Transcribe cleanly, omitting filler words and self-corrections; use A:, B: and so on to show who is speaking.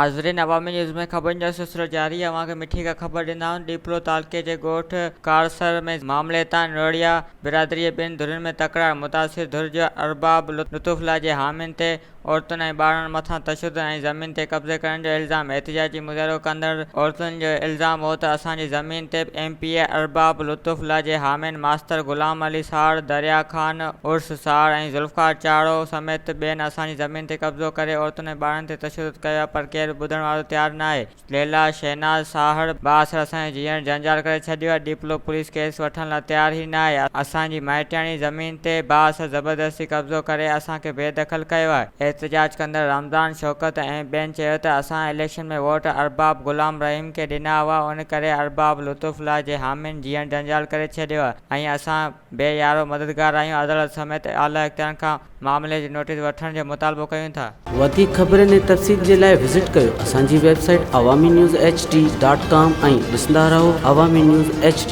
A: ناظرين عوامي نيوز ۾ خبرن جو سلسلو جاري اوهان کي مٺي کان خبر ڏيندا آهيون ڏيپلو تعلقي جي ڳوٺ ڪارسر ۾ معاملي تان نوڙيا برادري جي ٻن ڌرين ۾ تڪرار متاثر ڌر جو ارباب لطف الله جي حامين تي عورتن ۽ ٻارڙن مٿان تشدد ۽ زمين تي قبضي ڪرڻ جو الزام، احتجاجي مظاهرو ڪندڙ عورتن جو الزام هو ته اسان جي زمين تي M P A Arbab Lutf Ullah جي حامين ماستر غلام علي ساهڙ، دريا خان عرس ساهڙ ۽ ذوالفقار چاڙهو سميت ٻين اسان جي زمين تي قبضو ڪري عورتن ۽ ٻارڙن تي تشدد ڪيو آهي پر ڪير به ٻڌڻ وارو تيار ناهي. ليلا شهناز ساهڙ بااثر اسان جو جيئڻ جنجال ڪري ڇڏيو آهي، ڏيپلو پوليس ڪيس وٺڻ لاء تيار ئي ناهي، اسان جي مائٽياڻي زمين تي بااثر زبردستي قبضو ڪري اسان کي بي دخل ڪيو آهي، احتجاج ڪندڙ رمضان شوڪت ۽ ٻين چيو ته اسان اليڪشن ۾ ووٽ ارباب غلام رحيم کي ڏنا هئا ان ڪري ارباب لطف الله جي حامين جيئڻ جنجال ڪري ڇڏيو آهي ۽ اسان بي يارو مددگار آهيون، عدالت سميت اعليٰ اختيارين کان معاملي جو نوٽيس وٺڻ جو مطالبو ڪيون ٿا.
B: وڌيڪ خبرن ۽ تفصيل جي لاء وزٽ ڪيو اسان جي website Awami news H D dot com ۽ ڏسندا رهو عوامي نيوز ايڇ ڊي.